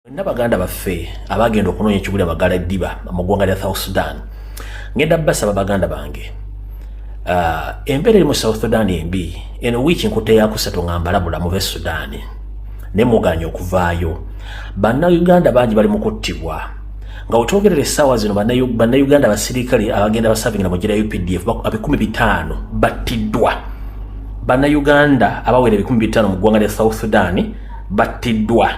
Mwenna baganda baffe abagenda okunoonya ekigulira magala eddiba mu ggwanga lya South Sudan, ngenda basaba baganda bange. Embeera eri mu South Sudan embi. Eno wiiki nkutte yakusatu nga mbalabula muve Sudan, ne muganya okuvaayo. Bannayuganda bangi bali mu kuttibwa nga wetwogerera essaawa zino. Bannayuganda abasirikale abagenda basavingira mu gira UPDF 500,000 battiddwa. Bannayuganda abawera 500,000 mu ggwanga lya South Sudan battiddwa,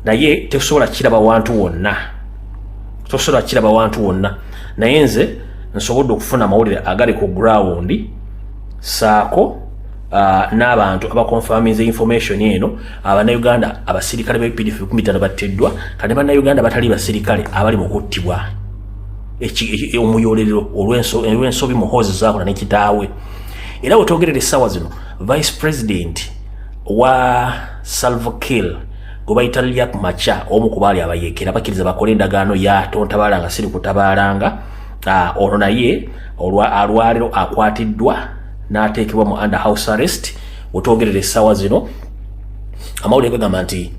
naye tesobola kiraba wantu wonna, tosobola kiraba wantu wonna. Naye nze nsobodde okufuna amawulire agali ku ground saako n'abantu abaconfirminze information eno. Abannayuganda abasirikale ba UPDF 500 battiddwa. Kati bannayuganda batali basirikale abali mu kuttibwa omuyolerero olw'ensobi Muhoozi zakola ne kitaawe. Era wetwogerera essaawa zino, vice president wa Salva Kiir gwe bayita Riek Machar, omu ku baali abayeekera bakkiriza bakole endagaano ya tontabaala nga siri kutabaalanga, ono naye alwaliro akwatiddwa n'ateekebwa mu under house arrest. Wetwogerera essaawa zino, amawulire gagamba nti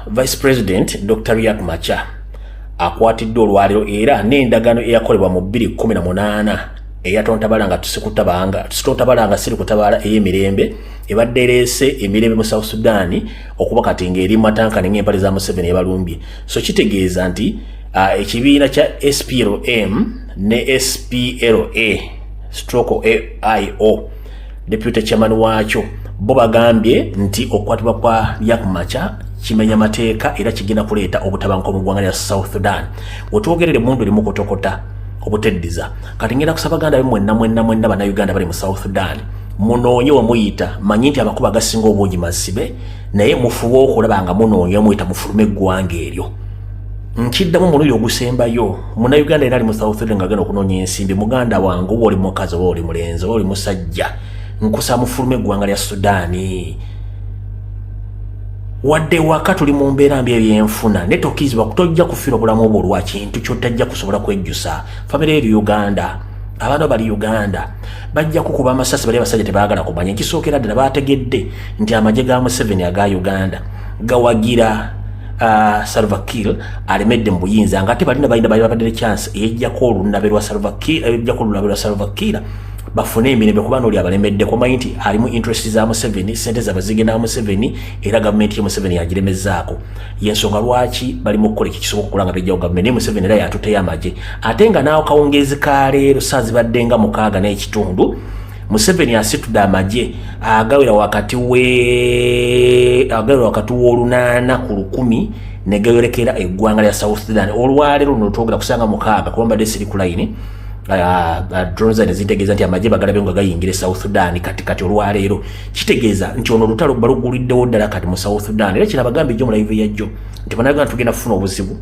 vice president Dr Riek Machar akwatiddwa olwaliro, era n'endagaano eyakolebwa mu 2018 eyatontabala nga tusikutabanga tusitotabala nga siri kutabaala, ey'emirembe ebadde ereese emirembe mu South Sudan, okuba kati ng'eri matankane ng'empale za Museveni ebalumbye. So kitegeeza nti ekibiina kya SPLM ne SPLA stroke AIO, deputy chairman waakyo, bo bagambye nti okukwatibwa kwa Riek Machar kimenya mateeka era kigenda kuleeta obutabanguko mu ggwanga lya South Sudan. Wetwogerera, emundu erimu kutokota obuteddiza. Kati ngenda kusaba baganda be mwenna mwenna mwenna bannayuganda bali mu South Sudan, munoonye we muyita. Manyi nti amakubo agasinga obungi masibe, naye mufube okulaba nga munoonya we muyita, mufulume eggwanga eryo. Nkiddamu omulundi ogusembayo, Munnayuganda era ali mu South Sudan nga agenda okunoonya ensimbi, muganda wange, oba oli mukazi, oba oli mulenzi, oba oli musajja, nkusaba mufulume eggwanga lya Sudaani. Wadde waka tuli mu mbeera mbi ebyenfuna, naye tokkirizibwa, tojja kufiira obulamu obwo olwa kintu kyotajja kusobola kwejjusa. Famire eri Uganda, abaana bali Uganda, bajja kukuba amasasi. Bali abasajja tebaagala kumanya. Ekisookera ddala, bategedde nti amagye ga Museveni aga Uganda gawagira Salva Kiir alemedde mu buyinza, nga ate balina balina bali babadde chance eyejjako olunabe lwa Salva Kiir, eyejjako olunabe lwa Salva Kiir bafune emirembe, kuba n'oli abalemedde kumanyi nti alimu interest za Museveni, sente zaabwe zigenda Museveni, era gavumenti ye Museveni yagiremezaako. Yensonga lwaki bali mu kukola ekikisobola okukola nga bejjawo gavumenti. Naye Museveni era yatuteyo amagye, ate nga naawo kawungeezi ka leero saa zibadde nga 6:30, Museveni asitudde amagye agawera wakati we agawera wakati w'8 ku 1,000 ne gayorekera eggwanga lya South Sudan. Olwaleero luno twogera kusanga 6, kuba mbadde siri ku layini, drones ne zintegeeza nti amagye bagalabe nga gayingira e South Sudan kati kati olwaleero. Kitegeeza nti ono olutalo baluguliddewo ddala kati mu South Sudan. Era kino abagambye jjo mu live yajjo nti Bannayuganda tugenda kufuna obuzibu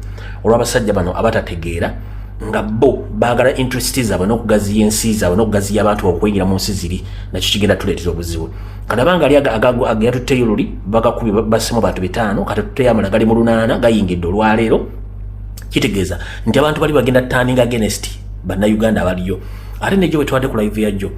olw'abasajja bano abatategeera, nga bo baagala interest zaabwe n'okugaziya ensi zaabwe n'okugaziya abantu okuyingira mu nsi ziri. Nakyo kigenda tuleetera obuzibu. Kati abanga ali agayatutteyo luli bagakubye bassemu abantu 500, kati tutteyo amala gali mu 800 gayingidde olwaleero. Kitegeeza nti abantu bali bagenda turning against Bannayuganda abaliyo. Ate nejjo bwe twadde ku live yajjo,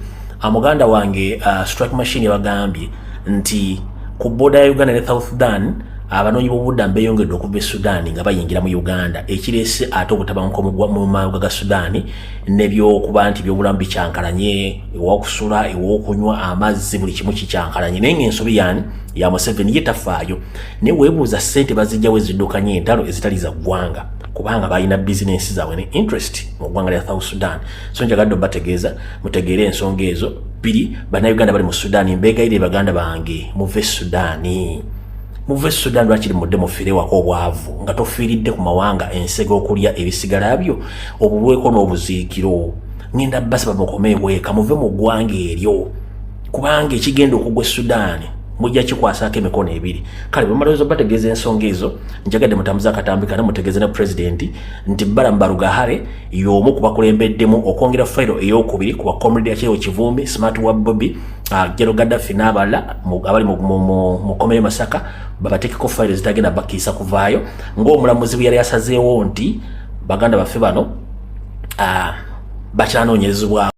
muganda wange Strike Machine yabagambye nti ku border ya Uganda ne South Sudan, abanoonyi b'obubuddamu beeyongedde okuva e Sudan nga bayingira mu Uganda, ekireese ate obutabanguko mu mawanga ga Sudan, nebyokuba nti byobulamu bikyankalanye, ewokusula, ewokunywa amazzi, buli kimu kikyankalanye. Naye ngaensobi yani ya Museveni, ye tafaayo. Naye weebuuza ssente bazijjawo eziddukanya entalo ezitali za ggwanga, kubanga balina bizinensi zaabwe ne interest mu ggwanga lya South Sudan. So njagadde obategeeza mutegeere ensonga ezo bbiri. Bannayuganda bali mu Sudan, mbeegayirire baganda bange, muve Sudaani, muve Sudan. Lwakiri mudde mufiire wako obwavu nga tofiiridde ku mawanga ensega okulya ebisigala byo obulweko n'obuziikiro? Ngenda basaba mukome eweka, muve mu ggwanga eryo, kubanga ekigenda okugwa e Sudaani mujja kikwasaako emikono ebiri. Kale bwemaliriza bategeeza ensonga ezo, njagadde mutambuze akatambi kana mutegeeze ne pulezidenti nti Balaam Barugahare y'omu ku bakulembeddemu okwongera fayiro eyokubiri ku bacomrade Achileo Kivumbi, Smart wa Bobi, General Gaddafi n'abalala abali mu kkomero Masaka, babateekeko fayiro ezitagenda bakiisa kuvaayo, ng'omulamuzi bwe yali asazeewo nti baganda baffe bano bakyanoonyerezebwako.